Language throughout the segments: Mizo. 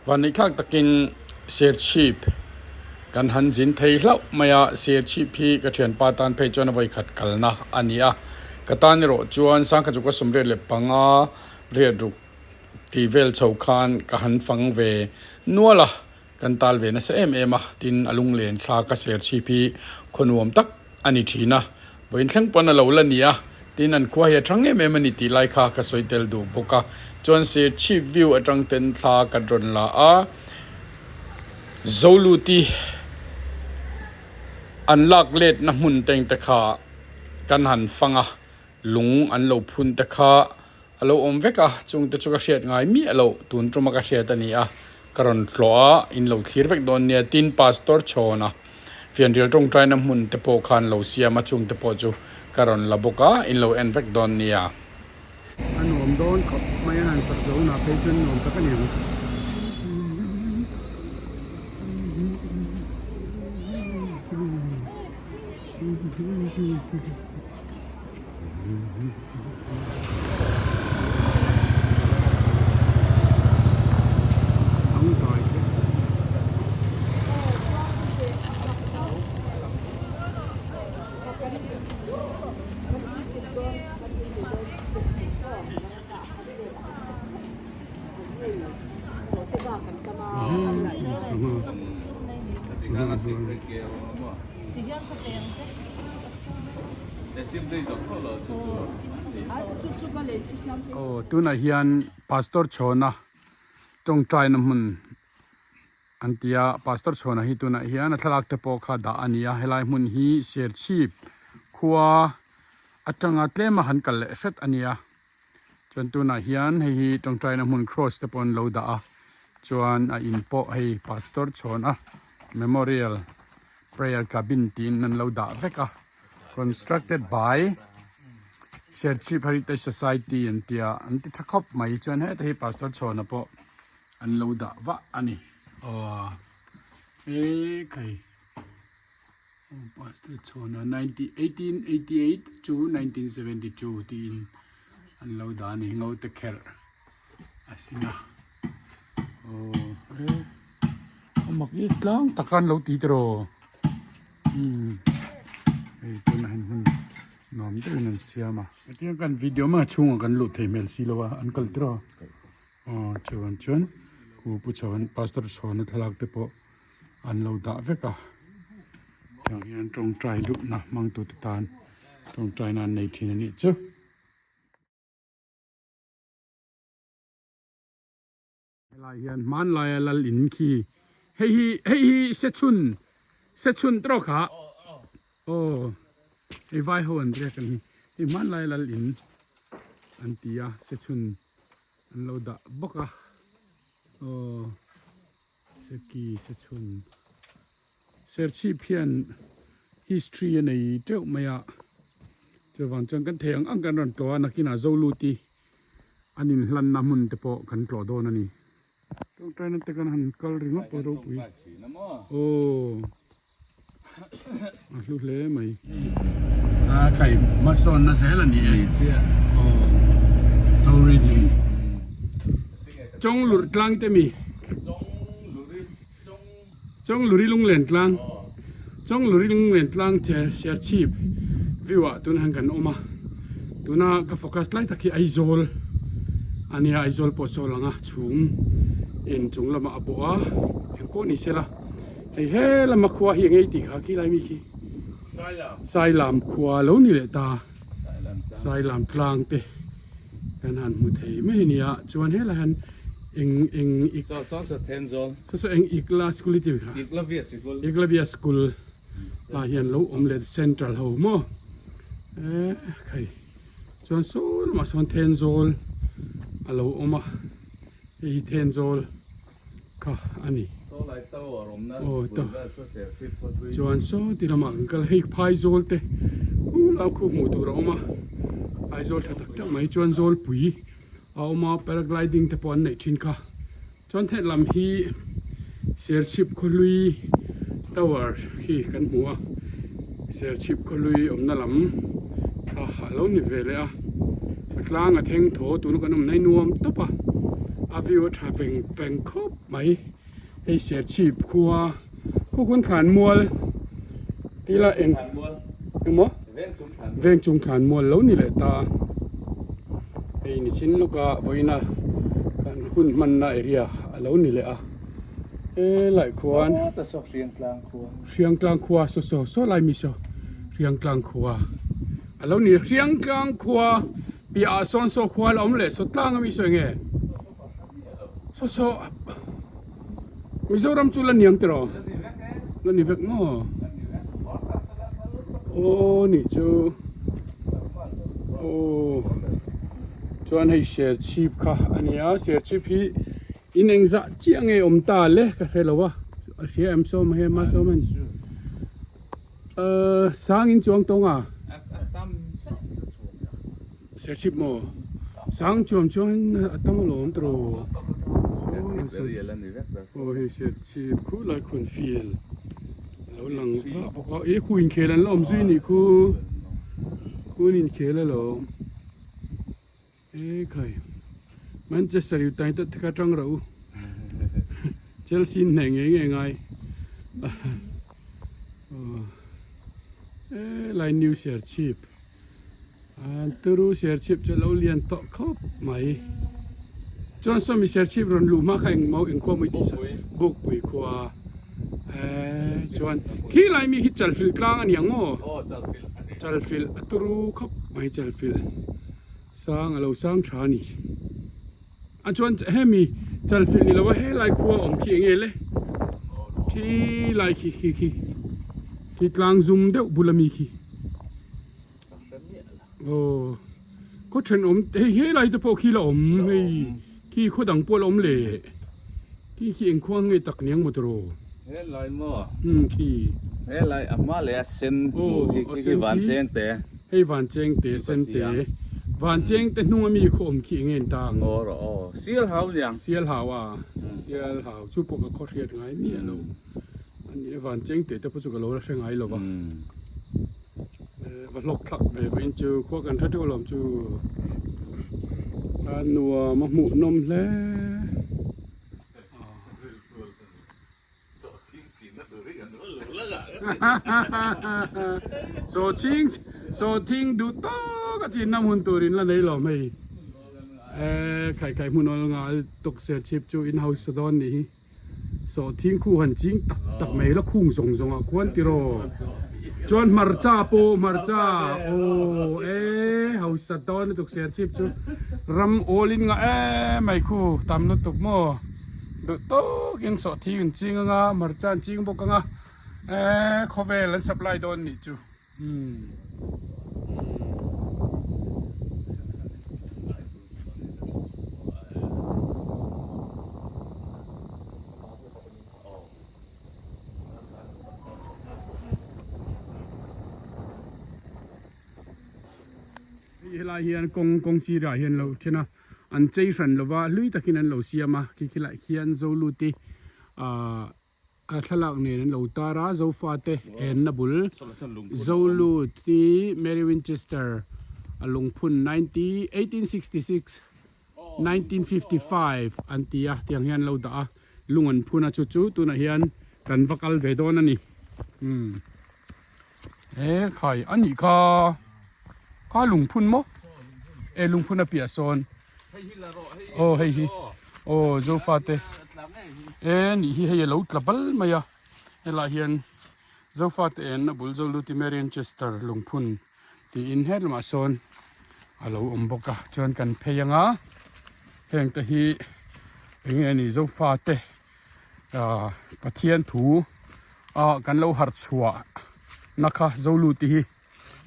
Vanneih thlak takin Serchhip kan han zin thei hlauh mai a, Serchhip hi ka thianpa tan phei chuan a vawikhat kalna a ni a, ka tan erawh chuan sangkhat chu ka 85 riat ruk tih vel chho khan ka han fang ve nual a, kan tal ve nasa em em a, tin a lunglen thlak a Serchhip hi khaw nuam tak a ni thin a, vawiin thleng pawn a lo la ni a, tin an khua hi a thang em em a ni tih lai kha ka sawi tel duh bawk a, chuan Serchhip view atang ten thla kan rawn la a, Zoluti an lak letna hmun teng te kha kan han fang a, lung an lo phun te kha a lo awm vek a, chung te chu ka hriat ngai miah loh tun tuma ka hriat a ni a, ka rawn tlawh a, in lo thlir vek dawn nia tin Pastor Chhawna fianrial tawngtaina hmun te pawh khan lo siam a, chung te pawh chu ka rawn la bawk a, in lo en vek dawn nia. A nuam dawn khawp mai a, han sak zo hunah phei chuan nuam tak a ni ang. Aw tunah hian pastor chhawna tawngtaina hmun an ti a pastor chhawna hi tunah hian a thlalak te pawh kha dah a ni a helai hmun hi serchhip khua atanga tlema han kal leh hret a ni a chuan tunah hian hei hi tawngtaina hmun cross te pawh an lo dah a chuan a in pawh hei pastor chhawna memorial prayer cabin tiin an lo dah vek a constructed by Serchhip Heritage Society an tia an ti tha khawp mai chuan heta hi pastor chhawna pawh an lo dah vah a ni aw he khai pastor chhawna 1888 to 1972 tiin an lo dah a ni ngo te kherh a sin a aw he. A mak i tlang tak an lo ti tiraw umm hei tunah hian hun nuam deuhin an siam a hetiang kan video hmanga chhungah kan luh thei hmel si lo a an kal tiraw aw chuan chuan khu pu chhoan pastor chhuana thlalak te pawh an lo dah vek a tiang hian tawngtai duhna hmang tute tan tawngtaina an nei thin a nih chu. Helai hian hmanlaia lal in khi hei hi hei hi sechhun sechhun tawk kha aw hei vai ho an riak an hi hei hmanlaia lal in an ti a sechhun an lo dah bawk a aw seki sechhun serchhip hian history a nei teuh mai a chuvang chuan kan thei ang ang kan rawn tlawh a nakinah Zoluti An inhlanna hmun te pawh kan tlawh dawn a ni. Tawngtaina te kan han kal ringawt pawh ropui. Aw a hlu hle mai. A kai hmasawnna zel a ni e. Aw tourism. Chawnglurh tlang te mi. Chawngluri lunglen tlang. Chawngluri lunglen tlang che Serchhip view ah tun han kan awm a. Tuna ka focus lai tak hi Aizawl a nia Aizawl pawh saw lang a chhum in chung lamah a bawh a engpawh ni sela hei he lama khua hi eng ei tih kha khi lai mi khi Sailam khua lo ni leh ta Sailam tlang te kan han hmu thei mai a nia chuan helai hian eng eng ik Saw saw saw Thenzawl saw saw eng Ikla school i tih kha Iklavia sikul Iklavia school ah hian lo awm leh central ho maw eh khai chuan saw lamah sawn Thenzawl a lo awm a hei hi Thenzawl kha a ni aw to chuan saw ti lamah kan kal hei phaizawl te khulai khu hmuh tur a awm a phaizawl tha tak tak mai chuan zawlpui a awm a paragliding te pawh an neih thin kha chuan heti lam hi serchhip khawhlui tower hi kan hmu a serchhip khawhlui awmna lam kha a lo ni ve leh a a tlang a theng thaw tuna kan awm na hi nuam tawp a. A view a tha veng veng khawp mai hei Serchhip khua khaw hun thlan mual tila eng engmaw veng chung thlan mual lo ni leh ta hei nichin lawka vawiina kan hun hmanna area a lo ni leh a helai khuan Hriangtlang khua saw saw saw lai mi saw Hriangtlang khua a lo ni Hriangtlang khua piah ah sawn saw khua la awm leh saw tlang ami saw enge saw saw Mizoram chu la niang tiraw la ni vek maw aw nih chu aw chuan hei Serchhip kha a nia Serchhip hi In engzah chiah nge awm ta le ka hre lo a, a hria em sawm he ma sawm a ni. Ahh sang in chuang tawng a? Serchhip maw? Sang chuam chuang in a tam alawm tawh. Aw hei Serchhip khu lai khuan field a lo lang vah bawk a, e khu inkhel an la awm zui nih khu, khu an inkhel alawm. E khai Manchester United te kha tang rawh u Chelsea in hneh ngei ngei ngai e lai new Serchhip an turu Serchhip chu lo lian tawh khawp mai chuan sawmi Serchhip rawn luh hma kha engmaw engkhua mai tih Bukpui khua e chuan khi lai mi hi Chalfilh tlang a ni ang maw Chalfilh a turu khawp mai Chalfilh. Sang a lo sang tha a ni. A chuan hemi chalfilh ni lova helai khua awm khi enge le? Khi lai khi khi khi khi tlang zum deuh bul ami khi. Aw khaw thenawm hei helai te pawh khi la awm hei khi khaw dang pawh la awm le. Khi khi eng khua nge tak niang maw tiraw? Helai maw? Umm khi. Helai a hma leh a sen hmuh hi khi khi van cheng te. Hei van cheng te sen te. Van cheng te hnung ami khaw awm khi enge an ta ang? Aw rawh aw. Sial hau niang. Sial hau a. Sial hau chu pawh ka khaw hriat ngai miah lo. Ani e van cheng te te pawh chu ka lo la hre ngai lo va. Va hlawk thlak ve vawiin chu khua kan hre teuh alawm chu a nuam a hmuh nawm hle. Sawhching sawhthing duh tawk a chinna hmun turin la nei lo hei khai khai hmun awl ngal tuk Serchhip chu in hausa dawn nih hi. Sawhthing khu han ching tak tak mai la khung zawng zawng ah khuan tiraw chuan hmarcha pawh hmarcha aw e hausa dawn lutuk Serchhip chu ram awl in ngah em mai khu tam lutuk maw duh tawkin sawhthing an ching anga hmarcha an ching bawk anga e khawvel an supply dawn nih chu. Umm. Hei helai hian kawng kawng sirah hian lo then a an chei hran lova hlui takin an lo siam a khi khilaiah khian Zoluti ahh A thlalak nen an lo tar a, Zofate enna bul Zolut hi Mary Winchester a lungphun 1866, 1955 an ti a, tiang hian an lo dah a, lung an phun a chu chu tunah hian kan va kal ve dawn a ni. Umm he khai a nih kha kha lungphun maw? E lungphun a piah sawn. Aw hei hi aw Zofate e nih hi hei a lo tla bal mai a helaiah hian Zofate en a bul Zoluti Marianchester lungphun tiin he lamah sawn a lo awm bawk a chuan kan phei anga heng te hi eng nge ni Zofate ah Pathian thu ah kan lo harh chhuah na kha Zoluti hi.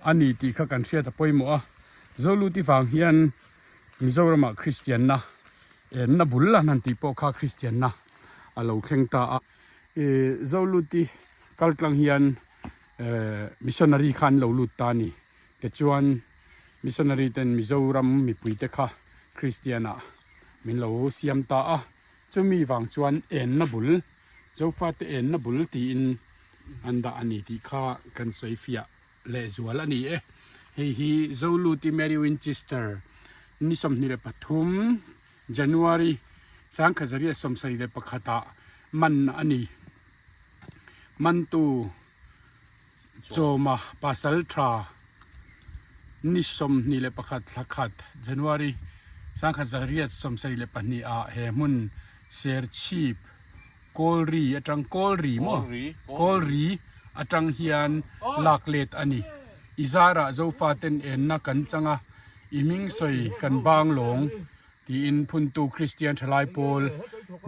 a ni tih kha kan hriat a pawimawh a, Zoluti vang hian Mizoramah Kristianna enna bul an han tih pawh kha Kristianna a lo thleng ta a. Zoluti kal tlang hian missionary kha an lo lut ta a ni. Tichuan missionary ten Mizoram mipuite kha Kristianah min lo siam ta a, chumi vang chuan enna bul, Zofate enna bul tiin an dah a ni tih kha kan sawi fiah leh zual a ni e. Hei hi Zoluti Mary Winchester ni 23 January 1971 ah man a ni. Mantu Chawma pasal tha ni 21 thla khat January 1972 ah he hmun Serchhip Kawlri atang Kawlri maw Kawlri atang hian lak let a ni. I zarah Zofaten enna kan chang a, i hming sawi kan bang lawng tiin phuntu Kristian Thalai Pawl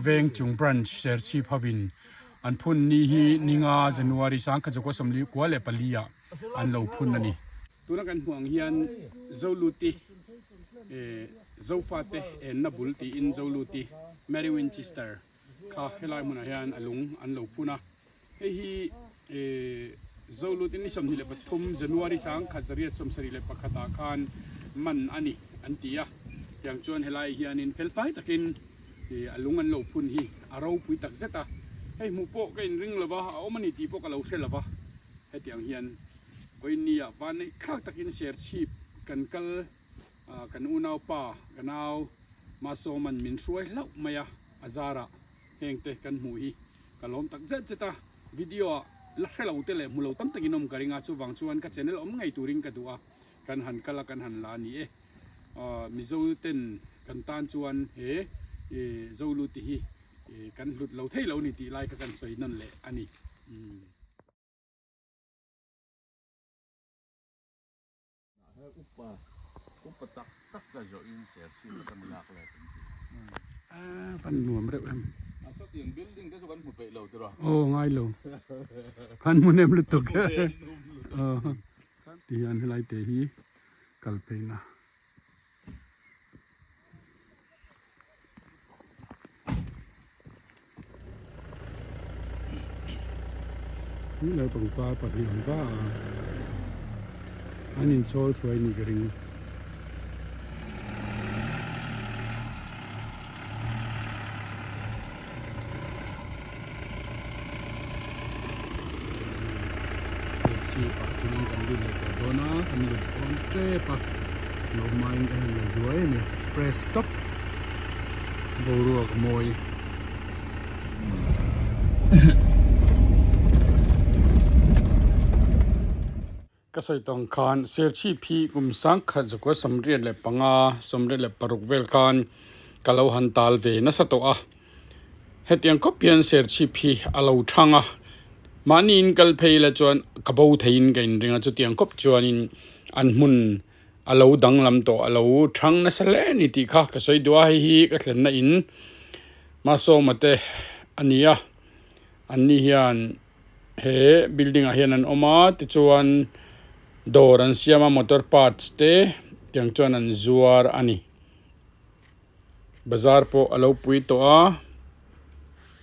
Veng Chung Branch Serchhip hovin an phun ni hi ninga January 1994 ah an lo phun a ni. Tuna kan hmuh ang hian Zoluti Zofate enna bul tiin Zoluti Mary Winchester kha helai hmunah hian a lung an lo phun a. Hei hi Zoluti ni 23 January 1971 ah khan man a ni an ti a. Tiang chuan helai hianin felfai takin a lung an lo phun hi a ropui tak zet a. Hei hmuh pawh ka inring lo va, a awm a ni tih pawh ka lo hre lo va. Hetiang hian Vawinia vanneih thlak takin Serchhip kan kal kan unaupa ka nau Masawman min hruai hlauh mai a, a zarah hengte kan hmuh hi ka lawm tak zet zet a, video ah la hre lo te leh hmu lo tam takin awm ka ring a, chuvang chuan ka channel awm ngei turin ka duh a, kan han kal a kan han la a ni e. Mizo ten kan tan chuan he Zoluti hi kan hlut lo thei lo ni tih lai kha kan sawi nawn leh a ni. Upa upa tak tak ka zawh in Serchhip atang lak let an ti. Ah van nuam reuh em. A sawtiang building te chu kan hmu peih lo tiraw. Aw ngai lo. Kan hmu nem lutuk. Aw ti hian helai te hi kal pheina. Hi naupang pa pahnih ang va a, an inchawl thuai ni ka ring. Chhip ah chuan kan lut leh tawh dawn a, kan lut dawn tep a, lawmmain ka han la zuai a ni, fresh tawp boruak mawi. Ka sawi tawng khan Serchhip hi kum 1995, 86 vel khan ka lo han tal ve nasa tawh a. Hetiang khawp hian Serchhip hi a lo thang a, mahniin kal phei la chuan ka bo theiin ka inring a, chutiang khawp chuanin an hmun a lo danglam tawh, a lo thang nasa hle a ni tih kha ka sawi duh a, hei hi ka thlenna in Masawma te a ni a, an ni hian he building ah hian an awm a tichuan dawr an siam a motor parts te tiang chuan an zuar a ni. Bazar pawh a lo pui tawh a,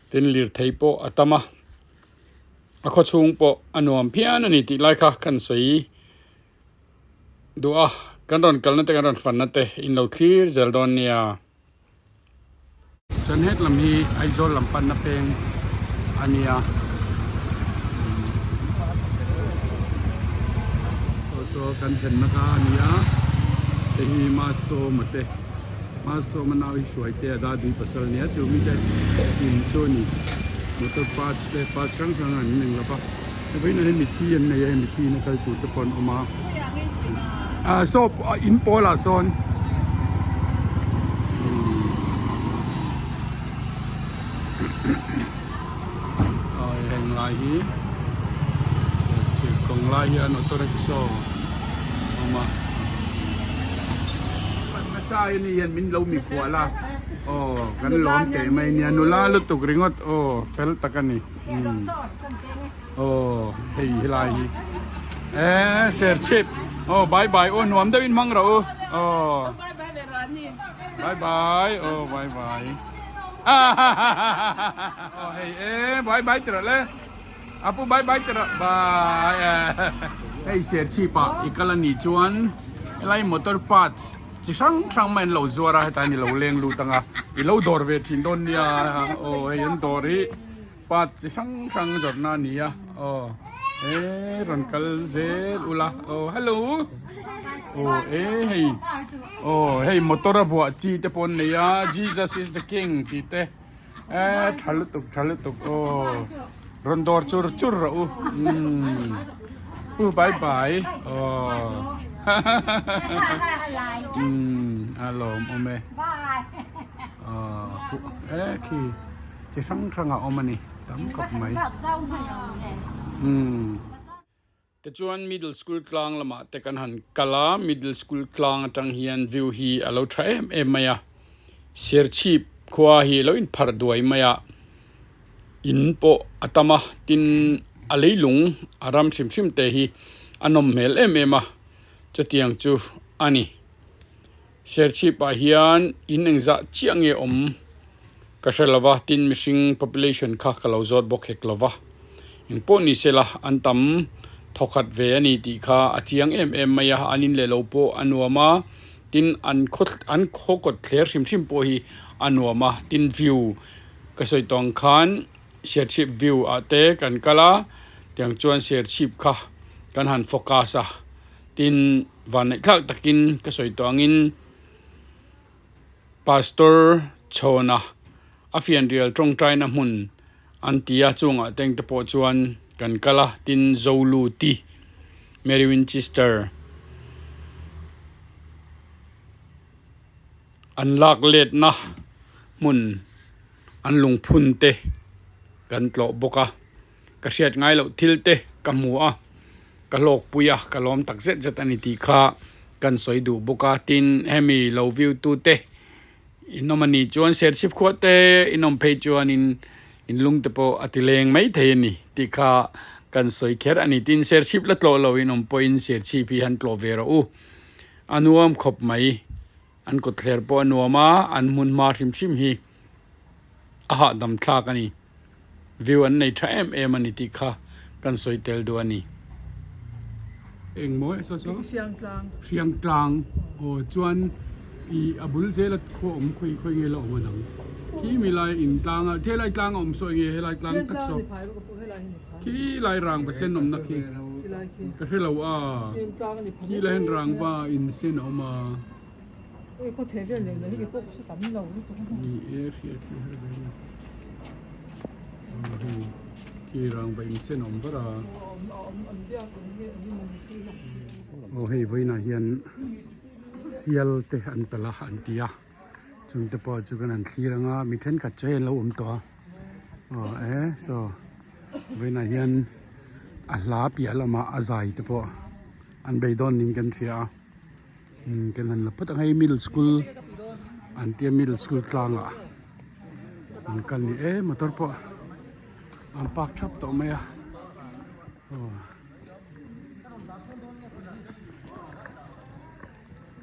tin lirthei pawh a tam a, a khawchhung pawh a nuam phian a ni tih lai kha kan sawi duh a, kan rawn kalna te kan rawn fanna te in lo thlir zel dawn nia. Chuan het lam hi Aizawl lam panna peng a nia. Saw saw kan thlenna kha a nia hei hi Masawma te Masawma nau hi hruai te a dadi pasal a nia chu mite in chu a ni motor parts te parts hrang hrang an eng lo va hei vawiinah hian mithi an nei a hei mithi in a kal tur te pawh an awm a ah saw in pawl ah sawn. Heng lai hi chhip kawng lai hian auto rickshaw a awm a nasa a ni hian min lo mi khual a aw kan lawm teh mai nia nula lutuk ringawt aw fel tak a ni aw hei helai hi eh serchhip aw bye bye aw nuam deuhin hmang rawh u aw bye bye aw bye bye. Aw hei e bye bye ti rawh le apu bye bye ti rawh bye hei serchhip ah i kal a nih chuan helai motor parts chi hrang hrang mai an lo zuar a hetlai ni lo leng lut ang a i lo dawr ve thin dawn nia aw hei an dawr hi part chi hrang hrang zawrhna a ni a aw e rawn kal zel ula aw hello. Aw e hei aw hei motor a vuah chi te pawh an nei a Jesus is the king tih te eh tha lutuk tha lutuk aw rawn dawr chur chur rawh u umm u bye bye aw umm a lawmawm e aw eh khi chi hrang hrang a awm a ni tam khawp mai umm. Tichuan middle school tlang lamah te kan han kal a, middle school tlang atang hian view hi a lo tha em em mai a, Serchhip khua hi a lo inpharh duai mai a, in pawh a tam a, tin a leilung a ram hrim hrim te hi a nawm hmel em em a, chutiang chu a ni. Serchhip ah hian in engzah chiah nge awm ka hre lova tin mihring population kha ka lo zawt bawk hek lova engpawh ni se la an tam thawkhat ve a ni tih kha a chiang em em mai a an in leh lo pawh a nuam a tin an khaw an khaw kawt thler hrim hrim pawh hi a nuam a tin view ka sawi tawh ang khan Serchhip view ah te kan kal a tiang chuan Serchhip kha kan han focus a tin. Vanneihthlak takin ka sawi tawh angin Pastor Chhawna a fianrial tawngtaina hmun an ti a, chungah teng te pawh chuan kan kal a, tin Zoluti Mary Winchester an lak letna hmun an lungphun te kan tlawh bawk a. Ka hriat ngai loh thil te ka hmu a, ka hlawkpui a, ka lawm tak zet zet a ni tih kha kan sawi duh bawk a. Tin, hemi lo view tu te in awm a nih chuan Serchhip khua te in awm phei chuanin in lung te pawh a ti leng mai thei a ni tih kha kan sawi kher a ni. Tin, Serchhip la tlawh lo in awm pawhin Serchhip hi han tlawh ve rawh u, a nuam khawp mai. An kawtthler pawh a nuam a, an hmun hma hrim hrim hi a hahdam thlak a ni. View an nei tha em em a ni tih kha kan sawi tel duh a ni. Eng maw saw saw? Hriangtlang. Hriangtlang aw chuan i a bul zela khua awm khawi khawi nge la awm a dang khi mi lai in tlang a helai tlang a awm saw enge helai tlang tak saw khi lai rangva sen awmna khi ka hre lo a khi lai hian rangva in sen a awm a. Ni e hriat hi har ve a ni hei khi rangva in sen a awm var a aw hei vawiinah hian sial te an talh a an ti a chung te pawh chu kan han thlir ang a mi thenkhat chu hei an lo awm tawh a aw e saw vawiinah hian a hla piah lamah a zai te pawh an beidawn niin kan hria a. Umm kan han la phawt ang hei middle school an tia middle school tlangah an kal ni e motor pawh an park thap tawh mai a aw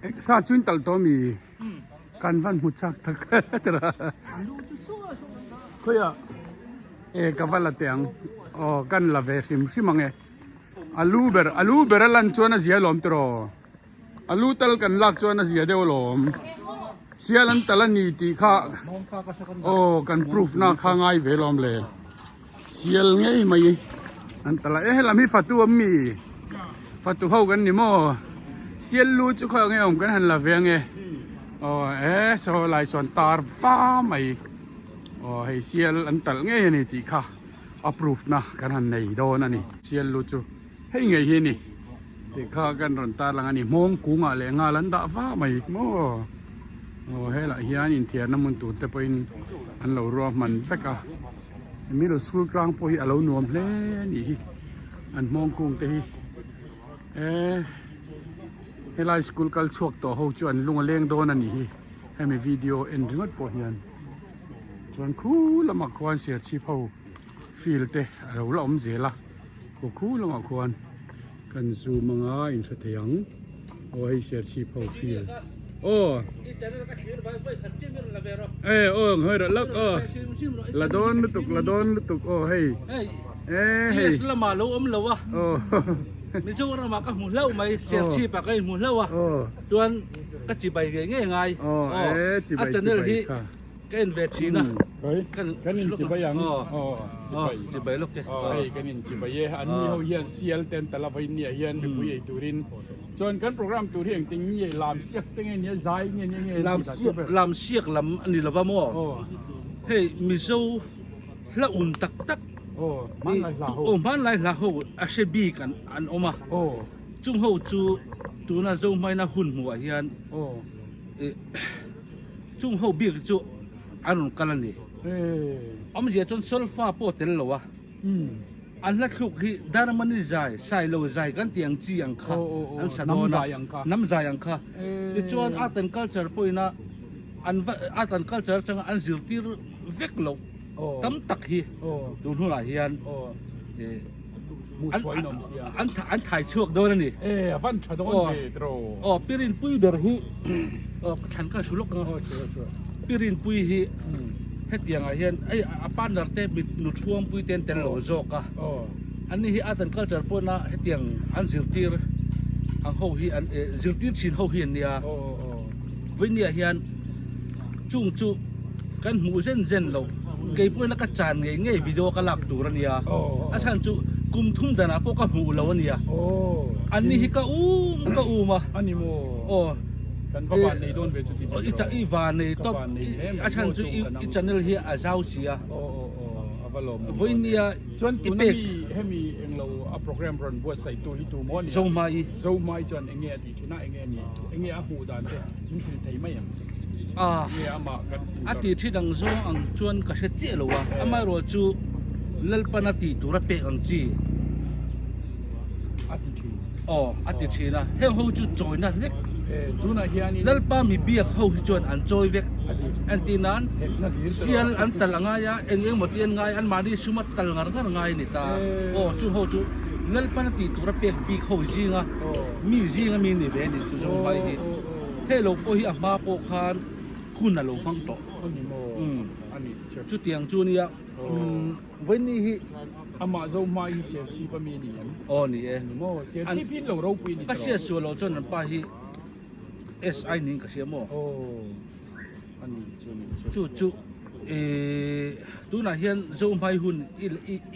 eh sa chu in talh tawh ami kan van hmu chak tak khawiah e ka va la teh ang aw kan la ve hrim hrim ang e. A lu ber a lu ber a lan chuan a zia lawm tiraw a lu tal kan lak chuan a zia deuh lawm sial an tal a ni tih kha aw kan proof na kha ngai ve lawm le sial ngei mai an tal a e helam hi fatu awm mi fatu ho kan ni maw sial lu chu khaw nge awm kan han la ve ange aw e saw lai sawn tar va mai aw hei sial an talh ngei a ni tih kha. Approve na kan han nei dawn a ni. Sial lu chu hei ngei hi a ni tih kha kan rawn tarlang a ni. Hmawng kungah leh nghal an dah va mai maw. Aw helaiah hian inthiarna hmun tur te pawhin an lo ruahman vek a. Middle school tlang pawh hi a lo nuam hle a nih hi an hmawng kung te hi. E helai school kal chhuak tawh ho chu an lung a leng dawn a nih hi hemi video en ringawt pawh hian. Chuan khu lamah khuan Serchhip ho field te a lo la awm zel a khu khu lamah khuan kan zoom anga in hre thei ang aw hei Serchhip ho field aw e aw ngawi rawh lawk aw la dawn lutuk la dawn lutuk aw hei e hei lamah lo awm lo a aw Mizoramah ka hmu hlauh mai Serchhip ah ka inhmu hlauh a chuan ka chibai ngei ngei ngai aw a channel hi ka en ve thin a. Kan kan in chibai ang. Aw chibai. Chibai lawk e. Aw hei kan in chibai e. An ni ho hian sial ten tala vawi nia hian mipui ei turin. Chuan kan program tur hi engtin nge lam siak te nge nia zai nge nia nge Lam siak lam siak lam a ni lova maw? Hei Mizo hla un tak tak. Aw hmanlai hla ho. Aw hmanlai hla ho a hre bik an an awm a. Aw. Chung ho chu tuna Zohmaina hun hmuh ah hian Aw. Chung ho bik chu an rawn kal a ni. Awmzia chuan solfa pawh tel lo a, an hla thluk hi Dharmani zai, Sailo zai kan tih ang chi ang kha an sa dawn a, hnam zai ang kha. Tichuan art and culture pawhin a an va art and culture atanga an zirtir vek loh tam tak hi tun hunah hian an thai chhuak dawn a ni. Aw Pirinpui ber hi aw thlan ka hru lawk ang a Pirinpui hi hetiang ah hian hei a partner te mit nu thuampui te an tel lo zawk a an ni hi art and culture pawhna hetiang an zirtir ang ho hi an zirtir thin ho hi an nia vawinia hian Chung chu kan hmuh zen zen lo. Kei pawhin a ka chan ngei ngei video ka lak tur a nia. A chhan chu kum thum danah pawh ka hmuh lo a nia. An ni hi ka um ka um a. Aw. Kan va van nei dawn ve chu ti chu. I i van nei tawp. A chhan chu i channel hi a zau si a. Vawinia Chuan tuna mi hemi englo a program rawn buatsaih tu hi tu maw a nia? Zohmai. Zohmai chuan enge a tih thin a enge a ni? Enge a hmuh dan te min hrilh thei mai ang? Enge amah kan hmuh A tih thi dang zawng ang chuan ka hre chiah lo a, amaherawh chu Lalpan a tih tur a pek ang chi. A ti thin. Aw, a ti thin a, heng ho chu chawina vek. Tunah hianin. Lalpa mi biak ho hi chuan an chawi vek. Engtih nan sial an tal a ngai a, eng eng maw te an ngai, anmahni suma tal ngar ngar ngai a ni ta. Aw, chung ho chu Lalpan a tih tur a pek bik ho zinga mi zinga mi ni ve a ni chu zawng hmai hi. Hei lo pawh hi a hma pawh khan hun a lo hmang tawh. Chutiang chu nia Vawiini hi. Amah zo hma hi Serchhip a mi a ni em? Aw ni e. Ni maw? Serchhip hi lo ropui a ni Ka tawh. hriat sual loh chuan an pa hi SI niin ka hria maw? Aw a ni chu ni chu. Chu chu tunah hian Zohmai hun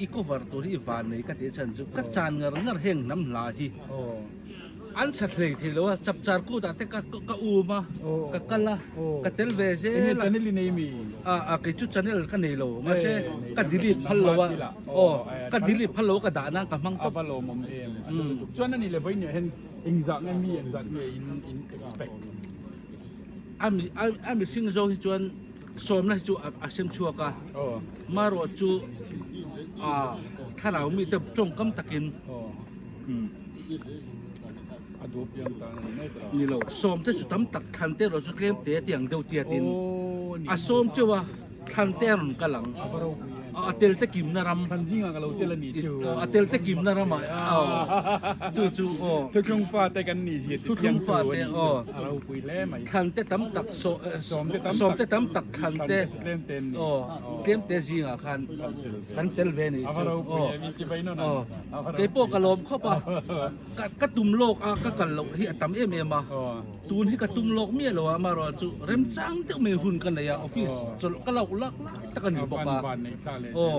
i cover tur hi i van nei ka tih chhan chu ka chan ngar ngar heng hnam hla hi. Aw. An chat hlei thei lo a, chapchar kut ah te ka ka um a, ka kal a, ka tel ve zel a. Enge channel i nei mi? A a kei chu channel ka nei lo, mahse ka delete phal lo a, aw ka delete phal lo a ka dah nan ka hmang tawp. A va lawmawm em. Chuan ani le vawiin ah hian engzah nge mi engzah nge in in expect? A mi a mihring zo hi chuan sawmna hi chu a sem chhuak a, marawh chu a thlarau mite tawngkam takin. Ni lo, sawm te chu tam tak thlan te erawh chu tlem te tiang deuh tiatin a sawm teuh a, thlan te a rawn kal ang. A tel te kimna ram. A tel te kimna ramah chu chu aw. Thuthlung fate kan nih zia ti chiang tu a ni chu. A ropui hle mai. Thlan te tam tak sawm te tam tak thlan te aw tlem te zingah khan kan tel ve a nih chu aw. Kei pawh ka lawm khawp a, ka tum lawk a ka kal loh hi a tam em em a, tun hi ka tum lawk miah lo a, amaherawh chu remchang deuh mai hun ka nei a, office chawlh ka loh lak lai tak a ni bawk a. Aw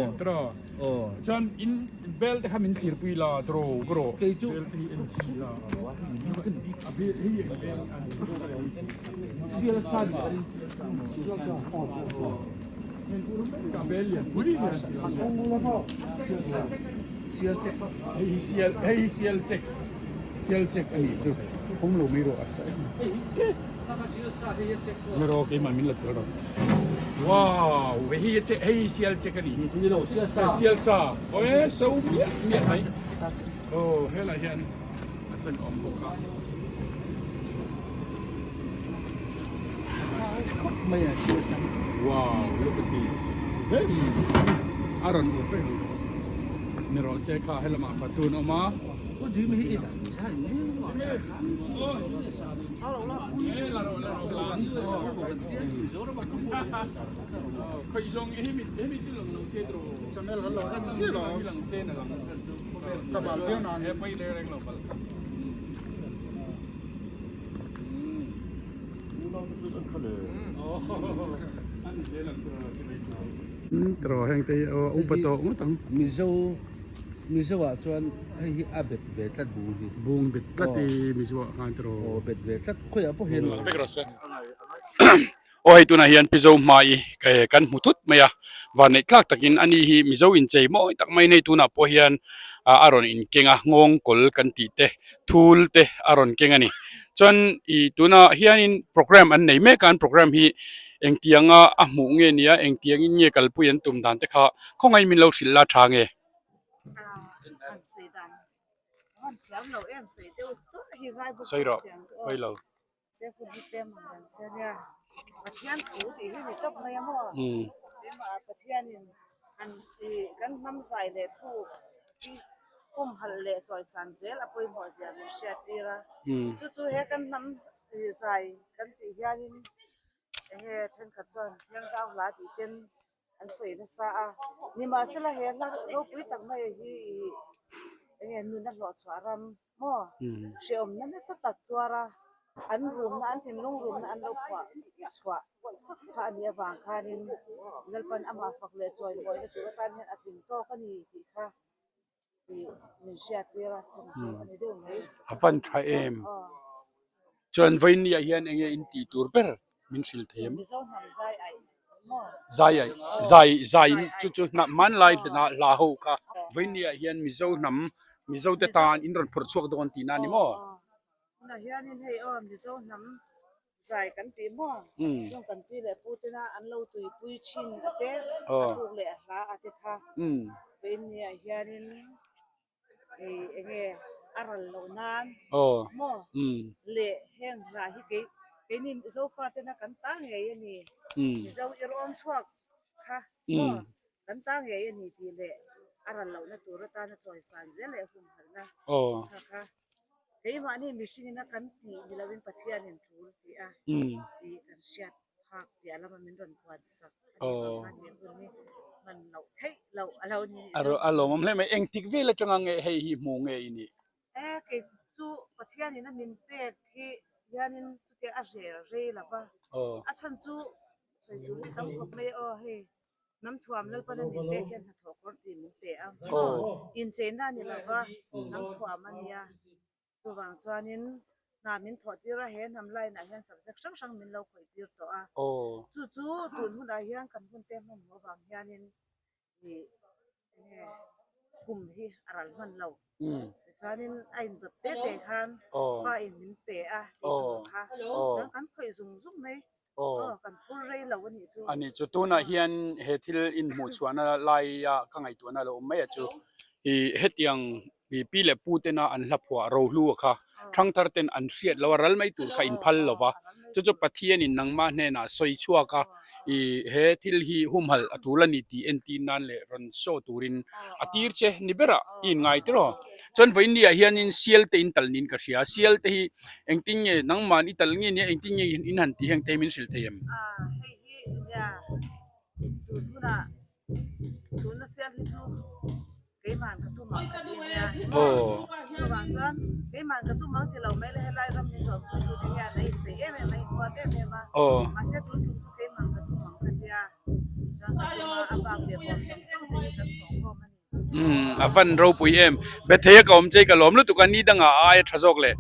aw. Chuan in bel te kha min thlir pui la draw draw. Kei chu. Bel te hi en chi la. A bel hi eng bel a ni. Sial sa ni. Hei hi sial hei hi sial check sial check a nih chu phawng lo mai rawh a sa em mai rawh keimah min la tel rawh wow hei hi check hei hi sial check a nih hi sial sa aw e so miah miah mai aw helai hian a cheng awm bawk a. Wow, look at this. Very a rawn ur vek ang. Ni rawh se kha helamah fatun awm a. Tiraw heng te hi a upa tawh ngawt ang. Mizo Mizo ah chuan hei hi a bet ve tlat bung hi. Bung bet tlat i Mizo ah khan tiraw. Aw bet ve tlat khawiah pawh hian. Vek rawh se. Aw hei tunah hian Pizo hmai kan hmu thut mai a, vanneih tlak takin ani hi Mizo inchei mawi tak mai nei tunah pawh hian a rawn inkeng a, nghawng kawl kan tih te thul te a rawn keng a ni. Chuan ih tunah hianin programme an nei mek a, an programme hi engtianga a hmuh nge nia engtiangin nge kalpui an tum dan te kha khawngaih min lo hrilh la tha nge? Sawi rawh, pawi lo. An sawi nasa a, nimahsela he hla ropui tak mai hi ih enge nun a hlawhchhuah ram maw hrehawmna nasa tak tuar a, an rumna an thinlung rumna an lo phuah chhuah kha a nih avang khanin Lalpan amah fak leh chawimawina tur atan hian a tling tawk a ni tih kha ih min hriat tir a, chung chu a ni deuh mai. A van tha em? Chuan vawinia hian enge in tih tur ber min hrilh thei em? Mizo hnam zai aih maw? Zai aih, zai zai in chu chu hnam hmanlai hna hla ho kha vawinia hian Mizo hnam Mizo te tan in rawn phawrh chhuak dawn tihna a ni maw? Tunah hianin hei aw Mizo hnam zai kan tih maw? Chung kan pi leh pu tena an lo tuipui thin a te, a tluk leh a hla a te kha vawinia hianin Ih enge a ral loh nan maw leh heng hla hi kei keini Mizo fatena kan ta ngei a ni Mizo irawm chhuak kha maw kan ta ngei a ni tih leh a ral lohna tur atana chawisan zel leh humhalhna kha kha keimahni mihringina kan tih ni loin Pathianin tul tih a tih kan hriat. Phak piah lama min rawn puan sak a nih vang khan he hun hi hman loh theih loh a lo ni. A lawmawm hle mai. Engtik vel atanga nge hei hi hmu nge i nih? E, kei chu Pathianin a min pek hi hianin chutiang a rel rei lo va. A chhan chu sawi tur hi tam khawp mai aw hei hnam thuam Lalpan a min pek hian hnathawh kawr tih min pe a. Incheina a ni lo va, hnam thuam a nia. Chuvang chuanin hna min thawh tir a, he hnam line ah hian subject hrang hrang min lo khawih tir tawh a. Chu chu tun hunah hian kan hun te hmanhmawh avang hianin ih enge kum hi a ral hman lo. Tichuanin a indawt te te khan pa in min pe a tih tur kha chuan kan khawih zung zung mai. Aw kan phur rei lo a nih chu. A nih chu tunah hian he thil inhmuh chhuahna laia ka ngaihtuahna lo awm mai a chu ih hetiang ih pi leh pu tena an hla phuah rohlu a kha thangthar ten an hriat lo a ral mai tur kha in phal lo va chu chu Pathianin nangmah hnenah sawi chhuak a ih he thil hi humhalh a tul a ni tih entir nan leh rawn show turin a tir che ni berah i inngai tiraw chuan vawiin ah hianin sial te in tal niin ka hria sial te hi Engtin nge nangman i tal nge nia engtin nge in han tih heng te hi min hrilh thei em? Ah hei hi nia tun hunah tuna sial hi chu keimah ka tum ang ka ti ania chuvang chuan keimah ka tum ang ti lo mai le helai ram min zawh pui tute hian a inpeih em em a inhuam em em a mahse tun tum chu keimah ka tum ang ka tia chuan ka tum a a bak leh bawm zawng zawng te hi kan thawh khawm a ni. Umm a van ropui em. Bethei a ka awm che ka lawm lutuk a ni dangah a aia tha zawk leh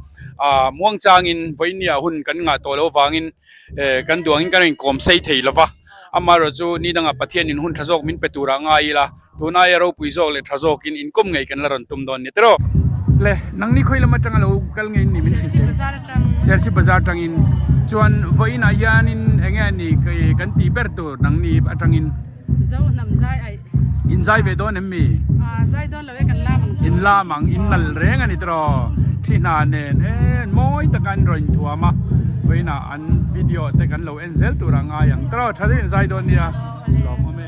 ah muang changin vawinia hun kan ngah tawh loh avangin eh kan duangin kan inkawm sei thei lova amaherawh chu ni dangah Pathianin hun tha zawk min pe turah ngai ila tun aia ropui zawk leh tha zawkin inkawm ngei kan la rawn tum dawn ni tiraw. Le nangni khawi lam atanga lo kal ngei ni min hrilh thei. Serchhip bazar atangin chuan vawiinah hianin enge a ni kan tih ber tur nangni atangin. Zo hnam zai aih. In zai ve dawn em mi? Ah zai dawn lo e kan lam ang chu. In lam ang, in nal reng a ni tiraw. Thi hna nen en mawi taka an rawn inthuam a, vawiinah an video te kan lo en zel tur a ngai ang tiraw. Tha deuhin zai dawn nia. Lawmawm e.